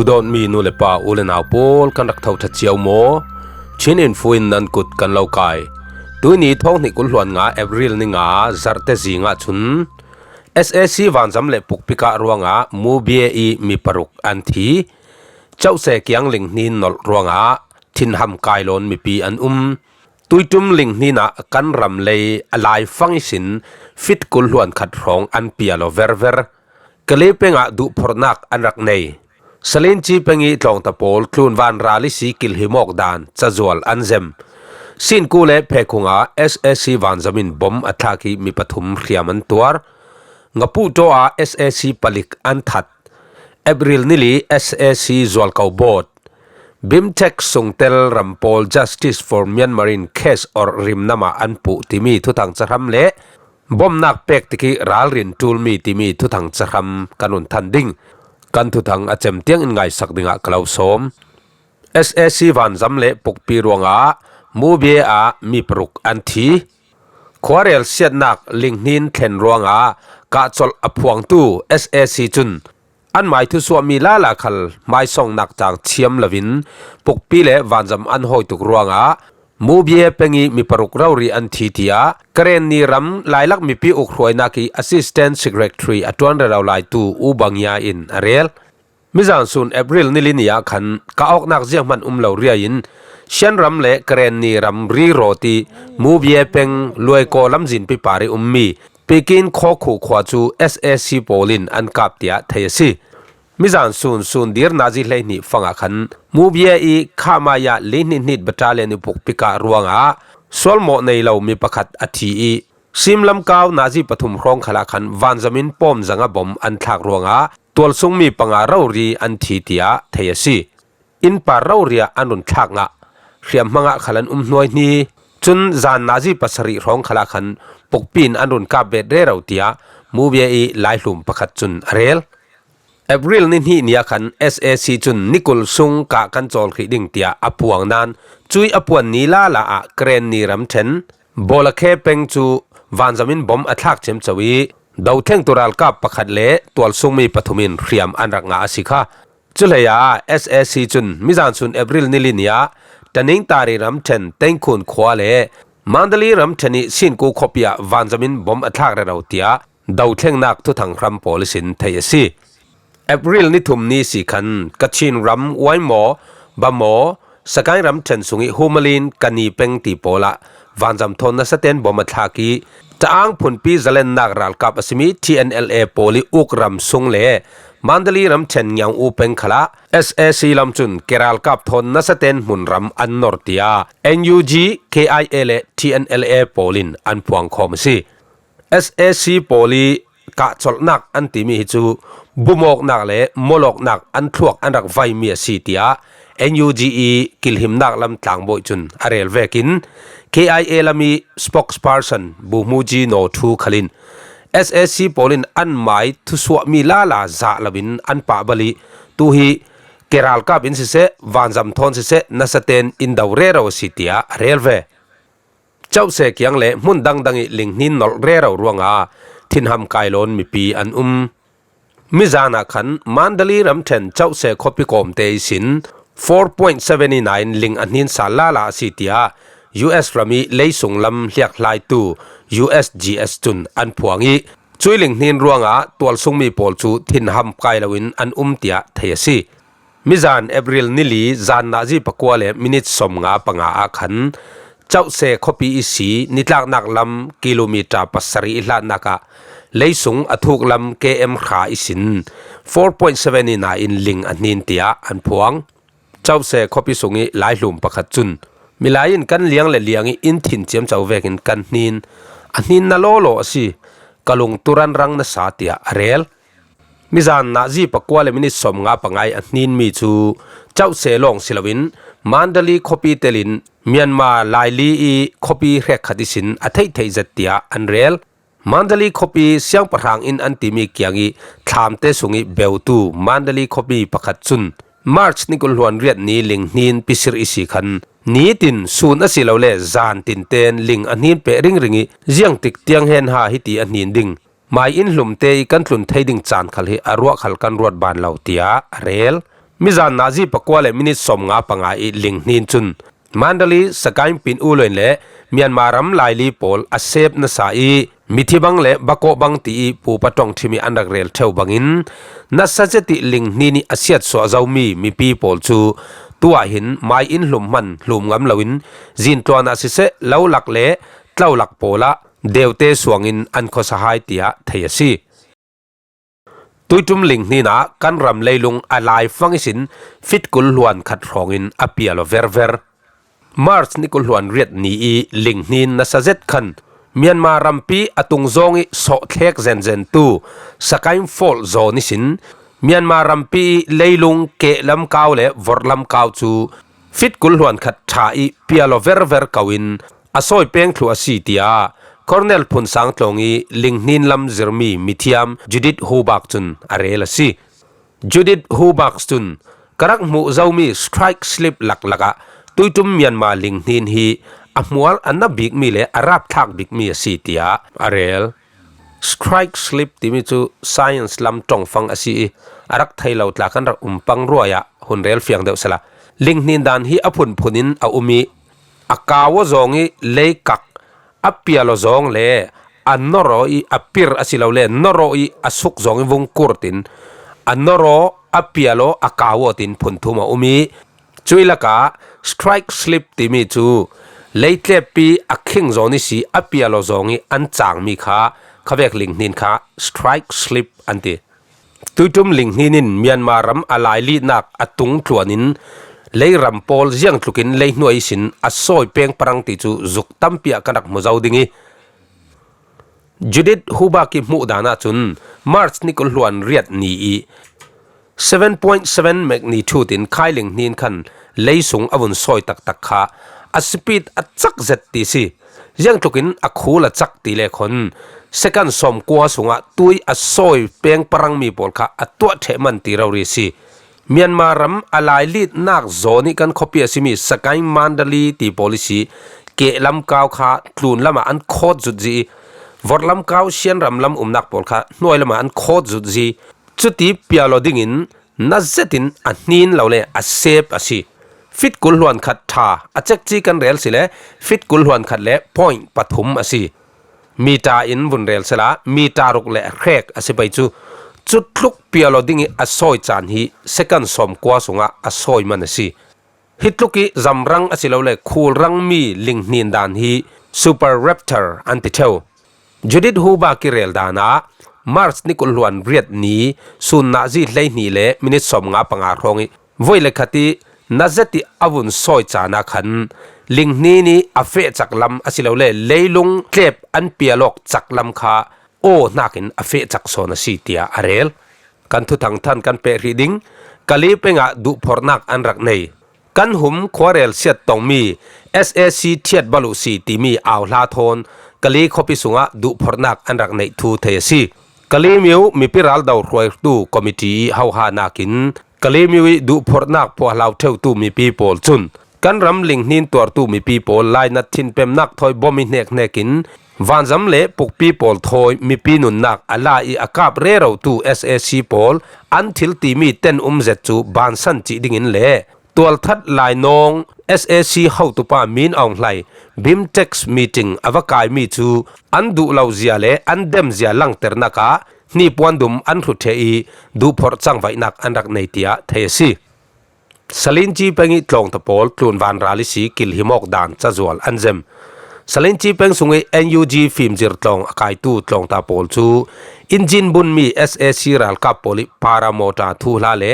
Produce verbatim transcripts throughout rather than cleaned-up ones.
Dawtmi nu le pa, u le nau pawl, kan rak tho ṭha cio maw? Chin Info in nan kut kan lo kai. Tuini thawng hnih kul hluan nga April ni nga Zarhte zingah chun S A C vanzam le pukpi kah ruangah Mubie i mi paruk an thi. Chauhse kiang linghnin nolh ruangah thinham kailawn mipi an um. Tuiṭum linghnin ah kan ram lei a laifang ihsin fit kul hluan khat hrawng an pia lo verver. Kale pengah duhphorhnak an rak nei. Salinci peng i tlawngta pawl tlunvan ral ihsi kilhim awk dan cazual an zem. Sinku le Phekhung ah S A C vanzam in bom a thlak i mi pathum hriam an tuar. Ngapuhtaw ah S A C palik an that. April ni li S A C zualko bawt. Bimtek sungtel ram pawl Justice for Myanmar in case orh rimnam ah an puh timi thuthang cahram le bomnak pek tik i ralrin ṭulmi timi thuthang cahram kan run than ding. Kan thuthang a cem tiang in ngaisak dingah ka lo sawm. S A C vanzam le pukpi ruangah Mubie ah mi paruk an thi. Khuarel siatnak linghnin thlen ruangah kahcolh a phuangtu S A C cun anmai thusuahmi lala khal hmaisawngnak cang thiam loin pukpi le vanzam an hawi tuk ruangah Mubie peng i mi paruk rori an thi, tiah Karenni ram lailak mipi ukhruainak i Assistant Secretary a ṭuan rero laitu U Bangia in a rel. Mizan sun April ni li ni ah khan kah awknak zianghman um lo riai in Shan ram le Karenni ram rirawt i Mubie peng Luaikaw lamzinpi par i ummi Pekin Khawkhu khua cu S A C pawl in an kap, tiah thei a si. Mizan sun sun dir nazi hleihnih fangah khan Mubie i Khamaya li hnithnit battalion i pukpi kah ruangah sualmawh nei lo mi pakhat a thi i, Sim lamkau nazi pathum hrawng khalah khan vanzam in pawmzang a bom an thlak ruangah tualsungmi panga rori an thi, tiah thei a si. Inn par rori ah an run thlak ngah. Hriamhmang ah khal an um hnuaihni. Cun zan nazi pasarih hrawng khalah khan pukpi in an run kap bet rero, tiah Mubie i laihlum pakhat cun a rel. April ni hnih ni ah khan S A C cun nikul sung kah kan cawl hrih ding, tiah a puang nain cui a puan ni lala ah Karenni ramṭhen Bawlakhe peng cu vanzam in bom a thlak ciamco i, dothlengtu ralkap pakhat le tualsungmi pathum in hriam an rak ngah a si kha. Cuhleiah S A C cun mizan sun April ni li ni ah Taningtari ramṭhen Tengkhun khua le Mandalay ramṭhen i Sinku khuapi ah vanzam in bom a thlak rero, tiah dothlengnak thuthang hram pawl ihsin theih a si. April ni thum ni si khan Kachin ram Waimaw, Bamaw, Sagaing ramṭhen sung i Humalin, Kani peng ti pawl ah vanzam thawn nasaten bom a thlak i, Caang phunpi zalennak ralkap a simi T N L A pawl i Uk ram sung le Mandalay ramṭhen Ngiang U peng khalah S A C lam cun keralkap thawn nasaten hmunram an nor, tiah N U G, K I A le T N L A pawl in an phuangkhawm a si. S A C pawl i kahcolhnak an timi hi cu bumawknak le mawlawknak an thluak an rak vaimi a si, tiah N U G i kilhimnak lam tlangbawi cun a rel vekin K I A lam i spokesperson Buhmuji Nawthu khal in S A C pawl in anmai thusuahmi lala zah loin an pahbal i tu hi keralkap in siseh, vanzam thawn siseh, nasaten in do rero a si, tiah a rel ve. Chauhse kiang le hmun dangdang i linghnin nolh rero ruangah thinham kailawn mipi an um. Mizan ah khan Mandalay ramṭhen Chauhse khuapi kawmte ihsin four point seven nine ling a hnin sal lala a si, tiah U S ram i leisung lam hliakhlaitu U S G S cun an phuang i, cui linghnin ruangah tualsungmi pawl cu thinham kai loin an um, tiah thei a si. Mizan April ni li zan nazi pakua le minit sawmnga panga ah khan Chauhse khuapi ihsi nitlaknak lam kilometer pasarih i hlatnak ah leisung a thuk lam K M hra ihsin four point seven in ah in ling a hnin, tiah an phuang. Chauhse khuapi sung i laihlum pakhat cun, milai in kan liang le liang i in thin ciamco vekin kan hnin, a hninna lawlaw a si, ka lung turan rang na sa, tiah a rel. Mizan nazi pakua le minit sawmnga panga i a hninmi cu Chauhse lawng si loin Mandalay khuapi telin Myanmar laili i khuapi hrekkhat ihsin a theihtheih zet, tiah an rel. Mandalay khuapi siangpahrang inn an timi kiang i thlamte sung i beutu Mandalay khuapi pakhat cun March ni kul hluan riat ni linghnin pisir i si khan nitin sun asilole zan tinten ling a hnin peh ringring i ziangtik tiang hen ha hiti a hnin ding, mai inn hlumte i kan tlun thei ding caan khal hi a ruah khal kan ruat ban lo, tiah a rel. Mizan nazi pakua le minit sawmnga panga i linghnin cun Mandalay, Sagaing, Pin U Lwin le Myanmar ram Laili pawl a sep nasa i mithi bang le bakawh bang ti i pupa ṭawng ṭhim i an rak rel ṭheu bangin nasa zet i linghnin i a siatsuah zomi mipi pawl cu tuah hin mai in hlum hman hlum ngam loin zintluan ah siseh, lo lak le tlo lak pawl ah deute suangin an khuasa hai tiah thei a si. Tuiṭum linghnin ah kan ram leilung a laifang ihsin fit kul hluan khat hrawngin a pial aw verver. March ni kul hluan riat ni i linghnin nasa zet khan Myanmar rampi a tung zawng i sawhthlek zenzentu Sagaing Fault Zone ihsin Myanmar rampi i leilung kehlam kau le vorhlam kau cu fit kul hluan khat ṭha i pial aw verver ko in a sawi peng thluh a si, tiah Colonel Phun Sang Tlawng i linghnin lam zirmi mithiam Judith Hubak cun a rel a si. Judith Hubak cun, ka rak hmuh zomi strike slip laklak ah tuiṭum Myanmar linghnin hi a hmual a na bikmi le a rapthlak bikmi a si, tiah a rel. Strike slip timi cu science lam ṭongfang a si i a rak thei lo tla kan rak um pang ruai ah hun rel fiang deuh sela, linghnin dan hi a phunphun in a um i a kau aw zawng i leikak a pial aw zawng le a nor aw i a pir a si lo le nor aw i a suk zawng i vung kurt in a nor aw a pial aw a kau aw tin phunthum a um i cuih lakah strike slip timi cu leitlep i a khing zawn i si a pial aw zawng i an cangmi kha khavek linghnin kha strike slip an ti. Tuiṭum linghnin in Myanmar ram a lailihnak a tung tluan in leiram pawl ziangtlukin leihnuai ihsin a sawi peng parang ti cu zuk tampi ah kan rak hmu zo ding i Judith Hubak i hmuh dan ahcun March ni kul hluan riat ni i seven point seven magnitude in khai linghnin khan lei sung a vun sawi taktak kha a speed a cak zet ti si. Ziangtlukin a khul a cak ti le khon second sawmkua sungah tui a sawi peng parangmi pawl kha a tuah ṭheh man ti rori si. Myanmar ram a lailitnak zawn i kan khuapi a simi Sagaing, Mandalay ti pawl i si kehlam kau kha tlun lamah an khawt zutzi i vorhlam kau sianram lam umnak pawl kha hnuai lamah an khawt zutzi. Cuti pial aw dingin na zetin a hnin lo le a sep a si. Fit kul hluan khat ṭha a cekci kan rel si le fit kul hluan khat le point pathum a si. Mita in vun rel sela mita ruk le a hrek a si pei cu cutluk pial aw ding i a sawi caan hi second sawmkua sungah a sawi man a si. Hi tluk i zamrang a si lo le khulrang mi linghnin dan hi Super Raptor an ti ṭheu. Judith Hubak i rel dan ah March ni kul hluan riat ni sun nazi hleihnih le minit sawmnga panga hrawng i voi le khat i na zet i a vun sawi caan ah khan linghnin i a feh cak lam a si lo le leilung tlep an pial awk cak lam kha aw hnakin a feh cak sawn a si, tiah a rel. Kan thuthang than kan peh hrih ding. Kali peng ah duhphorhnak an rak nei. Kan hum khuarel siat tongmi S A C thiat baluh si timi auhla thawn Kali khuapi sungah duhphorhnak an rak neih thu thei a si. Kali Miu mipi ral do hruaitu committee i hoha nakin Kali Miu i duhphorhnak phuahlau ṭheutu mipi pawl cun kan ram linghnin tuartu mipi pawl lainat thinpemnak thawi bom i hnekhnek in vanzam le pukpi pawl thawi mipi nunnak a la i a kap rerotu S A C pawl an thil timi ten um zet cu bansan cih dingin le tualthat lainawng S A C hotupa Min Aung Hlaing Bimtex meeting a va kaimi cu an duh lo zia le an dem zia langternak ah hnipuan dum an hrut ṭheh i duhphorh cangvaihnak an rak nei tiah thei a si. Salinci peng i tlawngta pawl tlunvan ral i si kilhim awk dan cazual an zem. Salinci peng sung i N U G fimzir tlawng a kaitu tlawngta pawl cu injin bunmi S A C ralkap pawl i paramota thuhla le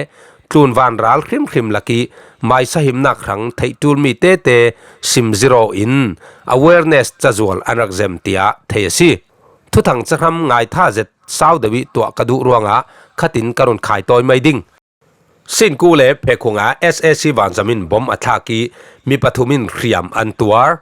tlunvan ral hrimhrim lak i maisahimnak hrang theih ṭulmi tete simzir aw in awareness cazual an rak zem tiah thei a si. Thuthang cahram ngaitha zet sau deuh i tuah ka duh ruangah khatin ka run khai tawi mai ding. Sinku le Phekhung ah S A C vanzam in bom a thlak i mi pathum in hriam an tuar.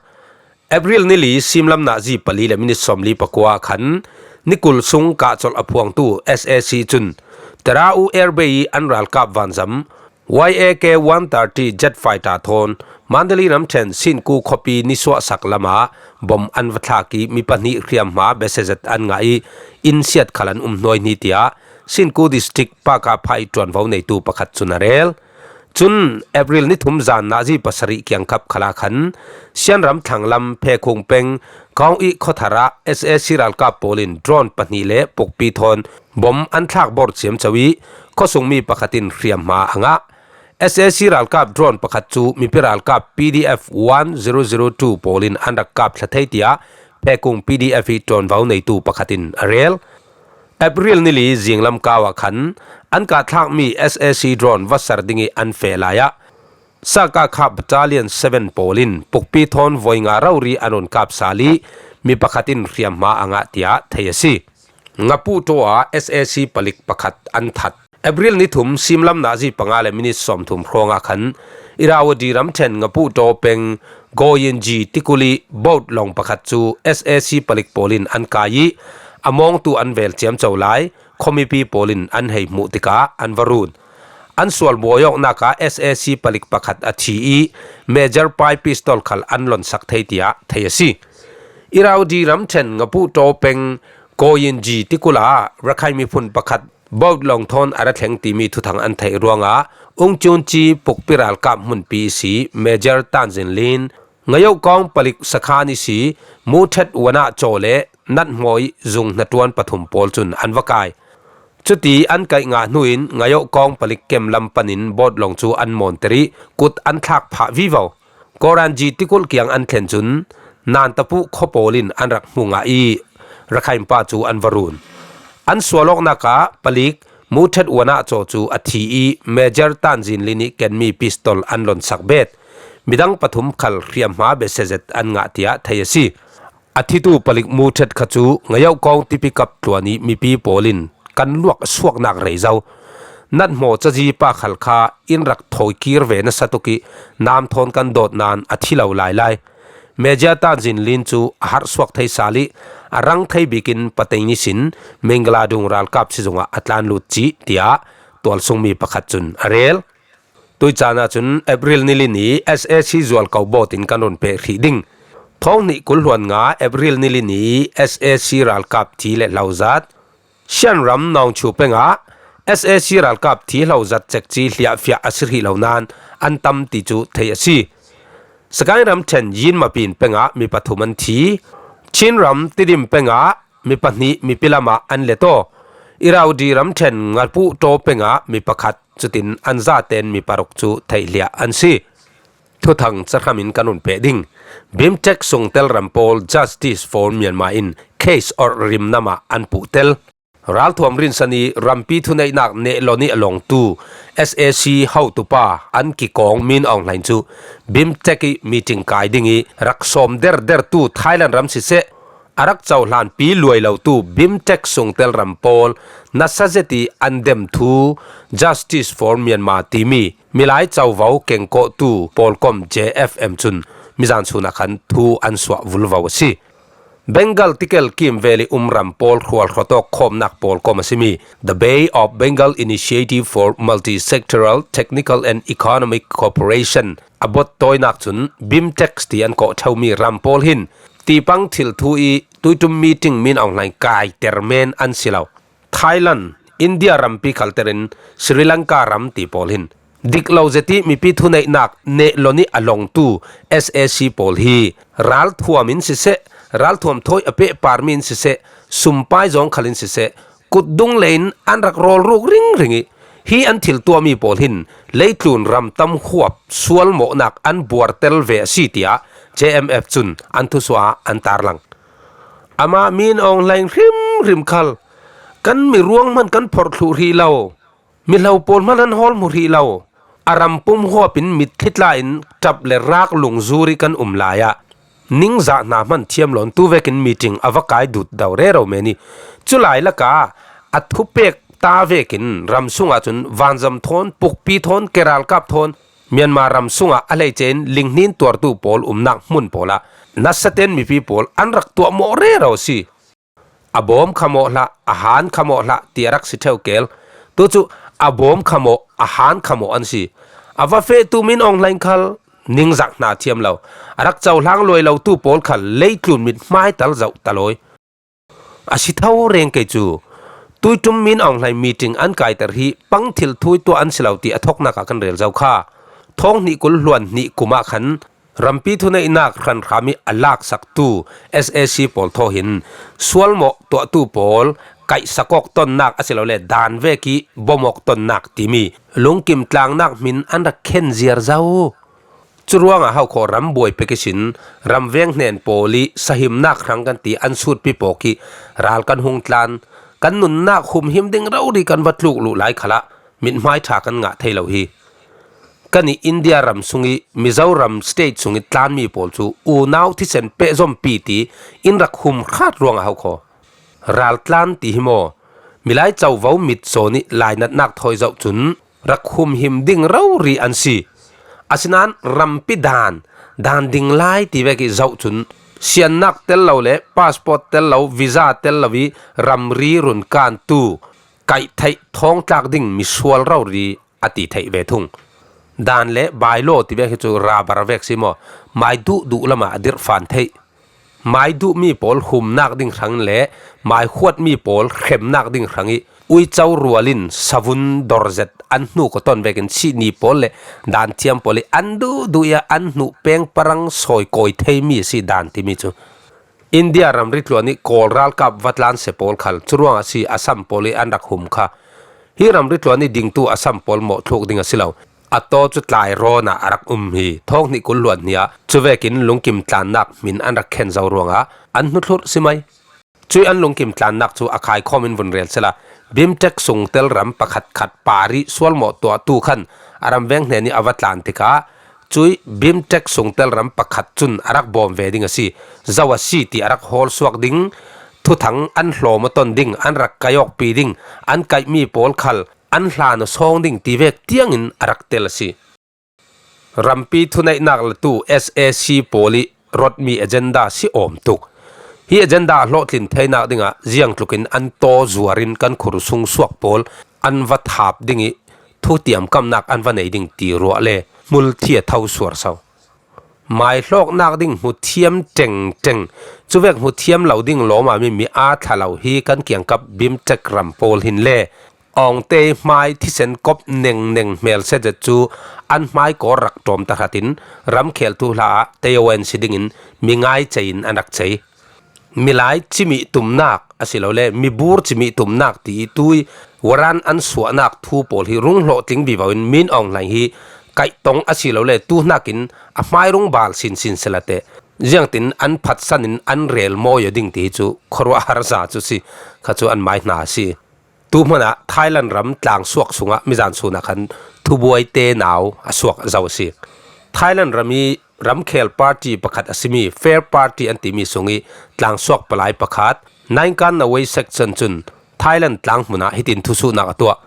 April ni li simlam nazi pali le minit sawmli pakua khan nikul sung kahcolh a phuangtu S A C cun Terau Air Base i an ralkap vanzam Y A K one thirty jet fighter thawn Mandalay ramṭhen Sinku khuapi nisuahsak lamah bom an va thlak i mi pahnih hriamhma besia zet an ngah i innsiat khal an um hnuaihni tiah Sinku district Pakapha i ṭuanvo neitu pakhat cun a rel. Cun April ni thum zan nazi pasarih kiangkap khalah khan Shan ram thlanglam Phekhung peng Kawng Ih khuathar ah S A C ralkap pawl in drone pahnih le pukpi thawn bom an thlak bor ciamco ih khuasungmi pakhat in hriamhma a ngah. S A C ralkap drone pakhat cu mipi ralkap P D F one zero zero two pawl in an rak kap thla thei tiah Phekhung P D F ih ṭuanvo neitu pakhat in a rel. April ni li zinglam kau ah khan an kah thlakmi S A C drone va ser ding ih an feh lai ah Sakakha Battalion seven pawl in pukpi thawn voi nga rori an run kap sal ih mi pakhat in hriamhma a ngah tiah thei a si. Ngapuh ṭaw ah S A C palik pakhat an that. April ni thum simlam nazi panga le minit sawmthum hrawng ah khan Irrawaddy ramṭhen Ngapuh ṭaw peng Goyinji tikulh ih boat lawng pakhat cu S A C palik pawl in an kai ih a mawngtu an vel ciamco lai khuamipi pawl in an hei hmuh tikah an va run. An sual buaiawknak ah S A C palik pakhat a thi ih Major pai pistol khal an lonsak thei tiah thei a si. Irrawaddy ramṭhen Ngapuh ṭaw peng Goyinji tikulh ah Rakhine miphun pakhat boat lawng thawn a ra thleng timi thuthang an theih ruangah Ungcunci pukpi ralkap hmunpi ihsi Major Tanzin Lin, Ngayohkawng palik sakhan ihsi Muthet Wanah Caw le Natmawi zung hnaṭuan pathum pawl cun an va kai. Cuti an kaih ngah hnu in Ngayohkawng palik kem lam panin boat lawng cu an mawnter ih kut an thlak phah vivo. Goyinji tikulh kiang an thlen cun Nantapuh khua pawl in an rak hmu ngah ih Rakhine pa cu an va run. An sual awknak ah palik Muthet Wanah Caw cu a thi ih Major Tanzin Lin ih kenmi pistol an lonsak bet. Midang pathum khal hriamhma besia zet an ngah tiah thei a si. A thitu palik Muthet kha cu Ngayohkawng tipi kap tluan ih mipi pawl in kan luak suaknak rei zo. Natmaw cazi pa khal kha in rak thawi kir ve nasa tuk ih nam thawn kan dawt nain a thi lo lailai. Major Tanzin Lin cu a harh suak thei sal ih a rang thei bikin Pateng ihsin Mengala dung ralkap sizung ah a tlan lut cih tiah tualsungmi pakhat cun a rel. Tui caan ahcun April ni li ni S A C zualko boat in kan run peh hrih ding. Thawng hnih kul hluan nga April ni li ni S A C ralkap thi le hlo zat. Shan ram Nawngchu peng ah S A C ralkap thi hlo zat cekci hliahfiah a si hrih lo nain an tam ti cu theih a si. Sagaing ramṭhen Yinmabin peng ah mi pathum an thi. Chin ram Tidim peng ah mi pahnih mipi lam ah an let aw. Irrawaddy ramṭhen Ngapuh ṭaw peng ah mi pakhat, cutin an zaten mi paruk cu theih hliah an si. Thuthang cahram in kan run peh ding. BIMTech sungtel ram pawl Justice for Myanmar in case orh rimnam ah an puhtel. Ralthuam rinsan ih rampi thuneihnak nehlon ih a longtu S A C hotupa an kikawng Min Aung Hlaing cu BIMTech ih meeting kai ding ih rak sawm derdertu Thailand ram siseh, a rak cohlanpi luai lotu BIMTech sungtel ram pawl nasa zet ih an dem thu Justice for Myanmar timi milai covo kengkawhtu pawlkom J F M cun mizan sun ah khan thu an suah vulvo a si. Bengal tikel kimvel ih um ram pawl hrualhrawtawk khawmnak pawlkom a simi The Bay of Bengal Initiative for Multisectoral Technical and Economic Cooperation a bot tawinak cun BIMTech ti an kawh ṭheumi ram pawl hin tipang thil thu ih tuiṭum meeting Min Aung Hlaing kaiter men an si lo. Thailand, India rampi khalter in Sri Lanka ram ti pawl hin dik lo zet ih mipi thuneihnak nehlon ih a longtu S A C pawl hi ralthuam in siseh, ralthuam thawi a pehparmi in siseh, sumpai zawng khal in siseh, kutdung lei in an rak rawlruk ringring ih, hi an thil tuahmi pawl hin leitlun ram tam huap sualmawhnak an buartel ve a si, tiah J M F cun an thusuah ah an tarlang. Amah Min Aung Hlaing hrimhrim khal kan mi ruang hman kan phorh thluh hrih lo, mihlo pawl hman an hawl hmu hrih lo, a ram pum huap in mitthli tla in ṭap le rak lungzur ih kan um lai ah ningzah hna hman thiam lo in tu vekin meeting a va kai dut do rero men ih, cu lai lakah a thupek ta vekin ram sungah cun vanzam thawn, pukpi thawn, keralkap thawn, Myanmar ram sungah a hleice in linghnin tuartu pawl umnak hmun pawl ah nasaten mipi pawl an rak tuahmawh rero a si. A bawm khamawh hlah, a han khamawh hlah ti a rak si ṭheu kel. Tu cu a bawm khamawh, a han khamawh an si. A va fehtu Min Aung Hlaing khal ningzak hna thiam lo. A rak cohlang luai lotu pawl khal leitlun mit hmai tal zoh talawi. A si tho reng kei cu Tuitum Min Aung Hlaing meeting an kaiter hi pang thil thui tuah an si lo ti a thawknak ah kan rel zo kha. Thawng hnih kul hluan hnih kum ah khan rampi thuneihnak hranhram ih a laksaktu S A C pawl thaw hin sualmawh tuahtu pawl kaihsak awk tonnak asilole dan vek ih bom awk tonnak timi lungkim tlangnak hmin an rak khen ziar zo. Curuangah haukhawh ram buai pek ihsin ram veng hnen pawl ih sahimnak hrang kan ti an sutpi pawk ih ral kan hung tlan, kan nunnak humhim ding rori kan va tluk luh lai khalah mithmai ṭha kan ngah thei lo hi. Kan ih India ram sungih Mizoram state sungih tlanmi pawl cu unau thisen pehzompi ti in rak hum hrat ruangah haukhawh. Raltlan ti hi maw? Milai covo mit zawn ih lainatnak thawi zoh cun rak humhim ding rori an si. Asinain rampi dan, dan ding lai ti vek ih zoh cun siannak tel lo le passport tel lo, visa tel lo ih ramri run kantu kaih theih thawngtlak ding misual rori a ti theih ve thung. Dan le bylaw ti vek hi cu rabar vek si maw? Mai duh duh lamah a dirhfan theih. Mai duhmi pawl humnak ding hrang le mai huatmi pawl hremnak ding hrang ih uico rual in savun dor zet an hnu kawton vekin sihni pawl le danthiam pawl ih an duhduh ih an hnuh peng parang sawikawi theimi a si dan timi cu. India ramri tluan ih Kawl ralkap va tlansia pawl khal curuangah si Assam pawl ih an rak hum kha. Hi ramri tluan ih dingtu Assam pawl mawhthluk ding a si lo. A taw cu tlai rawn ah a rak um hi. Thawng hnih kul hluan hnih ah cuvekin lungkim tlannak hmin an rak khen zo ruangah an hnuthlurh si mai. Cuih an lungkim tlannak cu a khaikhawm in vun rel sehla, Bimtek sungtel ram pakhatkhat parih sualmawh tuahtu khan a ramveng hnen ih a va tlan tikah, cuih Bimtek sungtel ram pakhat cun a rak bawm ve ding a si. Zo a si ti a rak hawl suak ding, thuthang an hlawm aw ton ding, an rak kaih awkpi ding, an kaihmi pawl khal an hlan aw sawng ding ti vek tiangin a rak tel a si. Rampi thuneihnak latu S A C pawl ih rawtmi agenda si awm tuk. Hi agenda a hlawhtlin theinak dingah ziangtlukin an taw zuar in kan khur sung suak pawl an va thap ding ih thutiamkamnak an va nei ding ti ruah le hmulthi a tho suar so. Mai hlawknak ding hmuthiam ṭengṭeng, cuvek hmuthiam lo ding lawmami mi aa thla lo hi kan kiangkap Bimtek ram pawl hin le Aung Tei hmai thisen kop nengneng hmelsia zet cu an hmaikaw rak ṭawm tahratin ramkhel thuhla ah tei aw en si dingin mi ngai cei in an rak cei. Milai cimih tumnak asilole mibur cimih tumnak ti ih tui waran an suahnak thu pawl hi rung hlawhtling vivo in Min Aung Hlaing hi kaihtong asilole tuhnakin a hmai rung bal sinsin sila teh ziangtin an phatsan in an rel mawi aw ding ti hi cu khuaruahhar za cu si kha cu an mai hna a si. Tu hmanah Thailand ram tlangsuak sungah mizan sunah khan thubuaite nau a suak zo a si. Thailand ram ih ramkhel party pakhat a simi Fair Party an timi sungih tlangsuak palai pakhat Naingkan Nawei section cun Thailand tlang hmunah hitin thusuhnak a tuah.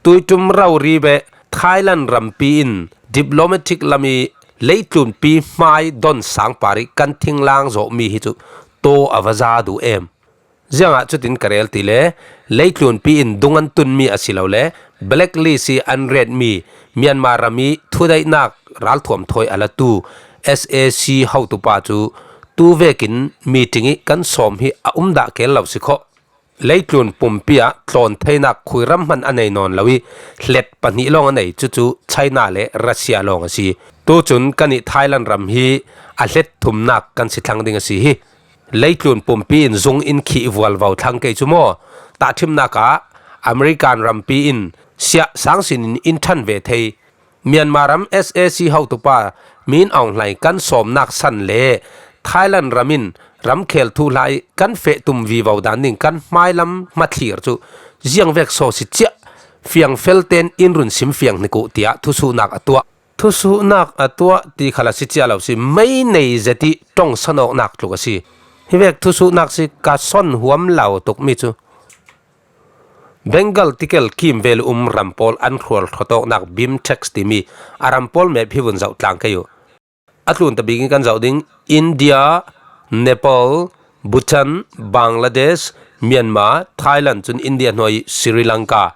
Tuiṭum rori beh Thailand rampi in diplomatic lam ih leitlunpi hmai don sang par ih kan thinglang zawhmi hi cu taw a va za duh em. Ziangah cutin ka rel ti le leitlunpi in dung an tunmi asilole blacklist ih an retmi Myanmar ram ih thudaihnak ralthuam thawi a latu S A C hotupa cu tu vekin meeting ih kan sawm hi a um dah kel lo si khawh. Leitlun pumpi ah tlawn theinak khuiram hman a nei nawn lo ih hlet pahnih lawng a nei cucu China le Russia lawng a si. Tucun kan ih Thailand ram hi a hlet thumnak kan si thlang ding a si hi. Leitlun pumpi in zung in khih vualvo thlang kei cu maw? Tahṭhimnak ah American rampi in siah sangsin in in ṭhan ve thei. Myanmar ram S A C hotupa Min Aung Hlaing kan sawmnak san le Thailand ram in ramkhel thuhla ih kan feh tum vivo dan ding kan hmailam hmathlir cu ziangvek saw si ciah fiangfel tein in run sim fiang hnik uh tiah thusuhnak a tuah. Thusuhnak a tuah ti khal a si cia lo si, mei nei zet ih ṭongsan awknak tluk a si. Hivek thusuhnak si ka son huam lo tukmi cu Bengal tikel kimvel um ram pawl an hrual hrawt awknak Bimtek timi a ram pawl map hi vun zoh tlang kei uh. A tlunta bikin kan zoh ding India, Nepal, Bhutan, Bangladesh, Myanmar, Thailand cun India hnuai Sri Lanka.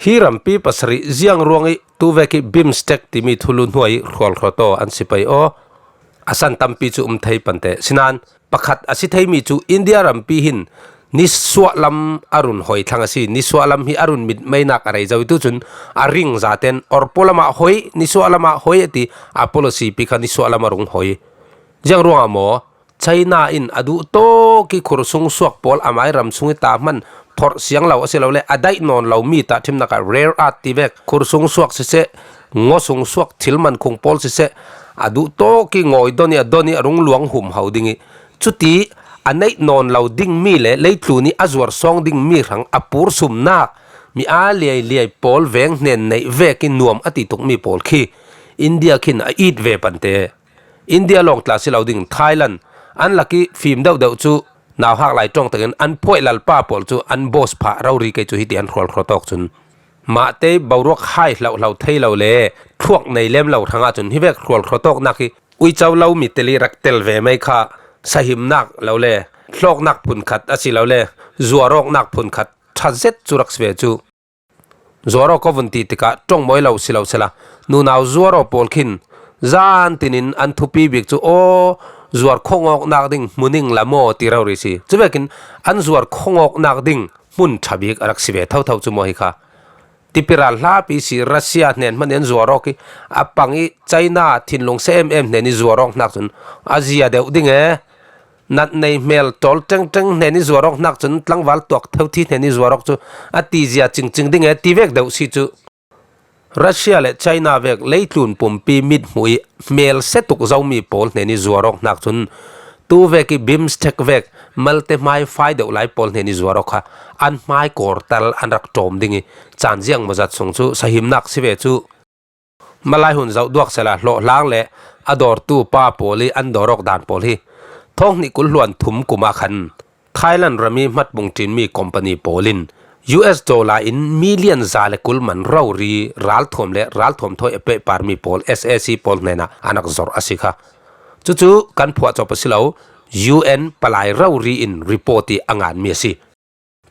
Hi rampi pasarih ziang ruangih tuvek ih Bimtek timi thulu hnuai hrualhrawt aw an si pei aw. A san tampi cu um thei pante. Sinan pakhat a si theimi cu India rampi hin nisuah lam a run hoi thlang a si. Nisuah lam hi a run mitmeinak a rei zo i tu cun a ring zaten Orpo lamah hoi, nisuah lamah hoi a ti, a policy pi kha nisuah lam a rung hoi. Ziang ruangah maw? China in a duh tawk i khursung suak pawl a mai ram sung i ta hman phorh siang lo a si lo le, a daih nawn lo mi tahṭhimnak ah rare earth ti vek khursung suak siseh, ngaw sung suak thil man khung pawl siseh, a duh tawk i ngawi don i a don i a rung luang hum ho ding i, cuti a neih nawn lo ding mi le leitlun i a zuar sawng ding mi hrang a pur sumnak mi aa liai liai pawl veng hnen neih vek i nuam a ti tuk mi pawl khi India khin a it ve pante. India lawng tla si lo ding Thailand an lak i fim deuh deuh cu nauhak lai ṭawng takin an phuai lalpa pawl cu an boss phah rori kei cu hiti an hrual hrawtawk cun mahte boruak hai hlauhhlau thei lo le thluak nei lem lo hrangah cun hi vek hrual hrawtawknak hi uico lo mi tel i rak tel ve mai kha sahimnak lo le hlawknak phunkhat a si lo le zuarawknak phunkhat ṭha zet cu rak si ve cu. Zuaraw ka vun ti tikah ṭongmawi lo si lo sela, nunau zuaraw pawl khin zan tinin an thupi bik cu, aw, zuar khawngawknak ding hmu ning la maw ti rori si. Cuvekin an zuar khawngawknak ding hmun ṭha bik a rak si ve thotho cu maw hi kha. Tipiral hlapi si Russia hnen hman in an zuarawk i a pang i China thinlung se em em hnen i zuarawk hnak cun a zia deuh ding e. Natnei hmel ṭawl ṭengṭeng hnen i zuarawk hnak cun tlangval tuak thothi hnen i zuarawk cu a tizia cingcing ding e ti vek deuh si cu. Russia le China vek leitlun pumpi mithmuh i hmel se tuk zomi pawl hnen i zuarawk hnak cun tu vek i bimstek vek malte hmai fai deuh lai pawl hnen i zuarawk kha an hmai kawrtal an rak ṭawm ding i caan ziang mawzat sung cu sahimnak si ve cu. Malai hun zoh duak sela hlawhhlang le a dawrtu pa pawl i an dawrawk dan pawl hi thawng hnih kul hluan thum kum ah khan Thailand ram i hmatbung ṭinmi company pawl in U S dollar in million za le kul man rori ralthuam le ralthuam thawi a pehparmi pawl S A C pawl hnenah an rak zorh a si kha. Cucu kan phuah cawp a si lo, U N palai rori in report i a nganmi a si.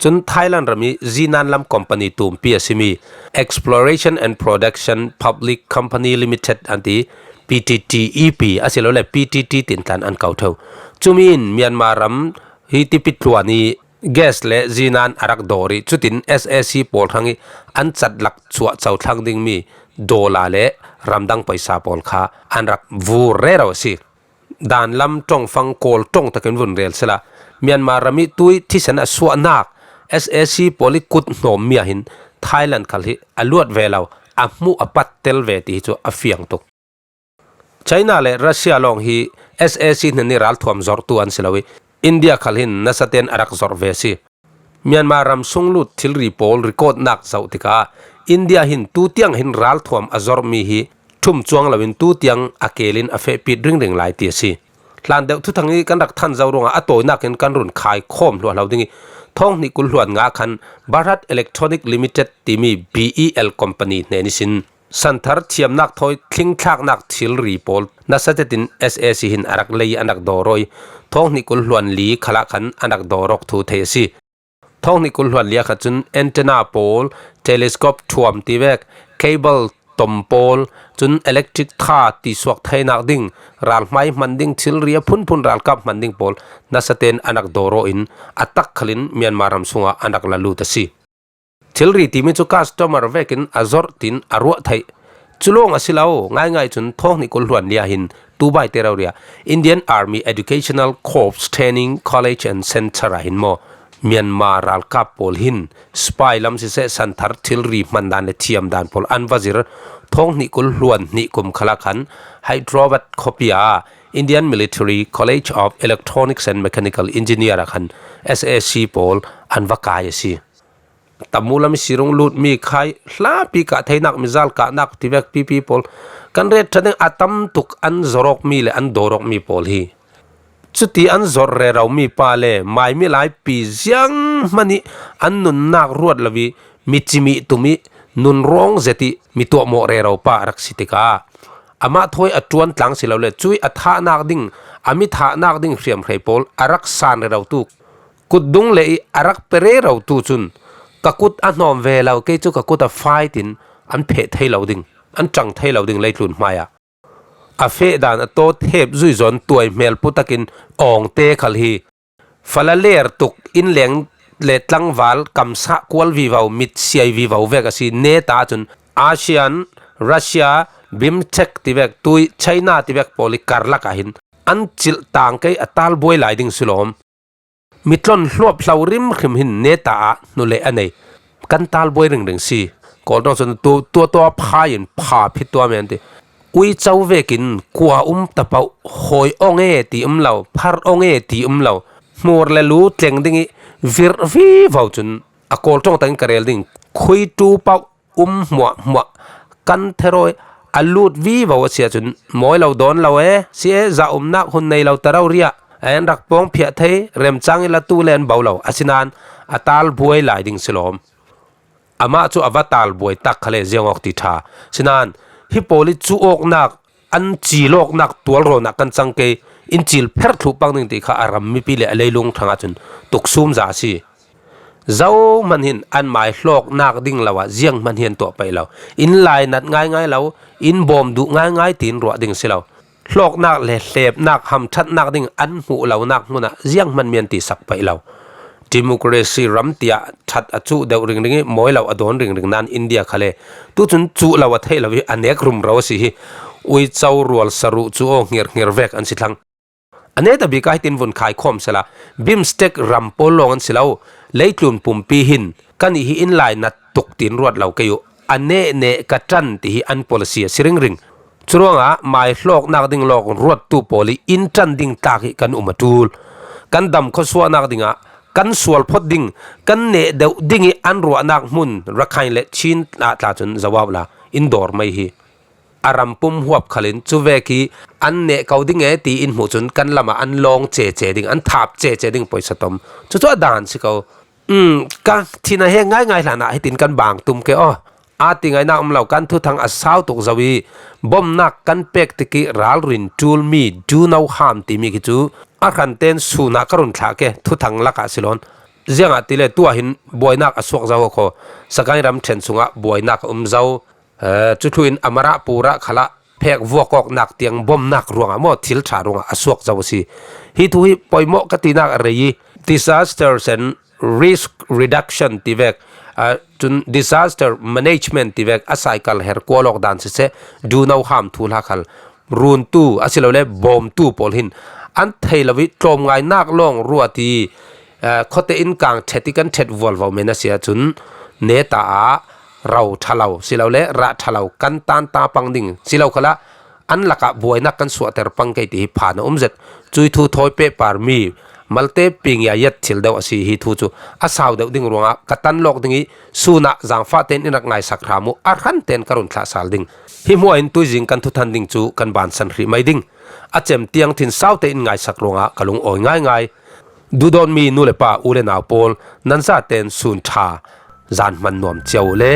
Cun Thailand ram i zinan lam company tumpi a simi Exploration and Production Public Company Limited an ti, P T T E P a si lo le P T T tin tlan an ko ṭheu. Cumi in Myanmar ram hi tipi tluan i gas le zinan a rak dawr i cutin S A C pawl hrang i an catlak chuah cothlang dingmi dollar le ramdang paisa pawl kha an rak vur rero a si. Danlam ṭongfang kawl ṭong takin vun rel sela Myanmar ram i tui thisen a suahnak S A C pawl i kut hnawmmi ah hin Thailand khal hi a luat ve lo, a hmuh a pat tel ve ti hi cu a fiang tuk. China le Russia lawng hi S A C hnen i ralthuam zorhtu an si lo i India khal hin nasaten a rak zorh ve a si. Myanmar ram sunglut thilri pawl record nak zoh tikah India hin tutiang hin ralthuam a zorhmi hi ṭhum cuang loin tutiang a kelin a fehpit ringring lai ti a si. Hlan deuh thuthang i kan rak than zo ruangah a tawinak in kan run khai khawm hluahlo ding i thawng hnih kul hluan nga khan Bharat Electronic Limited timi B E L company hnen ihsin santhar thiamnak thawi thlingthlaknak thilri pawl nasa tetin S A C hin a rak lei an rak dawr aw i thawng hnih kul hluan li khalah khan an rak dawr awk thu thei a si. Thawng hnih kul hluan li ah khat cun antenna pawl, telescope thuam ti vek, cable tom pawl, cun electric tha tisuak theinak ding, ralhmai hman ding thilri a phunphun ralkap hman ding pawl nasaten an rak dawr aw in a tak khalin Myanmar ram sungah an rak la lut a si. Thilri timi cu customer vekin a zorh tin a ruah theih. Cu lawng a si lo, ngaingai cun thawng hnih kul hluan li ah hin tubai te rori ah Indian Army Educational Corps Training College and Center ah hin maw Myanmar ralkap pawl hin spy lam siseh santhar thilri hman dan le thiam dan pawl an va zir. Thawng hnih kul hluan hnih kum khalah khan Hyderabad khuapi ah Indian Military College of Electronics and Mechanical Engineer ah khan S A C pawl an va kai a si. Tamu lam i sirung lutmi khai hlapi kah theinak mizal kahnak tivek pipi pawl kan ret ṭha ding a tam tuk an zorawkmi le an dawrawkmi pawl hi. Cuti an zorh reromi pa le maimi laipi ziang hman i an nunnak ruat lo i mi cimih tum i nun rawng zet i mi tuahmawh rero pa a rak si tikah amah thawi a ṭuan tlang si lo le cui a thahnak ding a mi thahnak ding hriamhrei pawl a rak san rero tu kutdung le i a rak pe rero tu cun ka kut a hnawm ve lo, kei cu ka kut a fai tin an pheh thei lo ding, an ṭang thei lo ding leitlun hmaiah a feh dan a tawt hep zui zawn tuai hmel pu takin awngte khal hi fala ler tuk in leng le tlangval kamsah kual vivo, mit siai vivo vek a si. Neta cun ASEAN, Russia, BIMSTEC ti vek, tui China ti vek pawl i karlak ah hin an cilh tang kei a talbuai lai ding si lawm. Mitlon hluap hlau rimhrim hin neta ah hnuleh a nei. Kan talbuai ringring si. Kawl ṭawng cun tu, tua tua phai in pha phit tuam e an ti. Uico vekin kua um tapauh, hawi awng e ti um lo, phar awng e ti um lo. Hmur le lu tleng ding i virh vivo cun a Kawl ṭawng takin ka rel ding. Khuitu pauh um hmuahhmuah kan therawi a lut vivo a si ahcun mawi lo dawn lo e, si e, zah umnak hun nei lo ta rori ah a en rak pawng phiah thei, remcang i latu le an bo lo, asinain a talbuai lai ding si lawm. Amah cu a va talbuai tak khal e ziang awk ti ṭha. Sinain hi pawl i cu awknak, an cil awknak tualrawn ah kan cang kei, in cil pher thluh pang ding ti kha a ram mipi le a leilung hrangah cun tuksum za a si. Zohman hin an mai hlawknak ding lo ah zianghman hi an tuah paih lo. In lainat ngaingai lo, in bawm duh ngaingai tiin ruah ding si lo. Hlawknak le hlepnak, hamṭhatnak ding an hmuh lonak hmun ah zianghman mi an tisak paih lo. Democracy ram tiah ṭhat a cuh deuh ringring i mawi lo a dawn ringring nan India khal e. Tucun cuh lo a theih lo i a nek rumro a si hi. Uico rual saruh cu aw hngirhnghir vek an si thlang. A neta bik ah hitin vun khaikhawm sela, BIMSTEC ram pawl lawng an si lo, leitlun pumpi hin kan i hi in lainat tuk tiin ruat lo kei uh, a neh neh ka ṭan ti hi an policy a si ringring. Curuangah mai hlawknak ding lawng ruattu pawl i in ṭan ding tlak hi kan um a ṭul. Kan dam khuasuahnak dingah kan sual phawt ding, kan neh deuh ding i an ruahnak hmun Rakhine le Chin ah tla cun zoau la in dawr mai hi. A ram pum huap khalin cu vek i an neh ko ding e ti in hmuh cun kan lamah an lawng cece ding, an thap cece ding poisa tom. Cucu a dan si ko. Um, ka thin a hek ngaingai hlan ah hitin kan bang tum ke aw. Aa ti ngainak um lo, kan thuthang a sau tuk zo i bomnak kan pek tik i ralrin ṭulmi Duno Ham timi khi cu a hranten sun ah ka run thlah ke, thuthang lakah si lawn. Ziangahtile tuah hin buainak a suak zo kho. Sagaing ramṭhen sungah buainak a um zo. Eh, cuthluin a marah purah khalah phek vuak awknak tiang bomnak ruangah maw, thil ṭha ruangah a suak zo a si. Hi thu hi poimawh ka tinak a rei i, Disasters and Risk Reduction ti vek, ah, cun Disaster Management ti vek a cycle her kual awk dan siseh, Duno Ham thuhla khal runtu asilole bawmtu pawl hin an thei lo i tlawmngainak lawng ruat i, eh, khuate in kang ṭhet i kan ṭhet vualvo men a si ahcun neta ah ro ṭha lo silole rah ṭha lo kan tanta pang ding si lo khalah an lakah buainak kan suahter pang kei ti hi phan a um zet. Cui thu thawi pehpar mi malte ping ya yat thil deuh a si hi thu cu a sau deuh ding ruangah ka tan lawk ding i sun ah zangfah tein in rak ngaisak hram uh, a hran tein ka run thlah sal ding. Hi hmuah in tuizing kan thuthan ding cu kan bansan hrih mai ding. A cem tiang thin sau tein ngaisak ruangah ka lungawi ngaingai. Duhdawtmi nu le pa, u le nau pawl, nan zaten sun ṭha zan hman nuam cio uh le.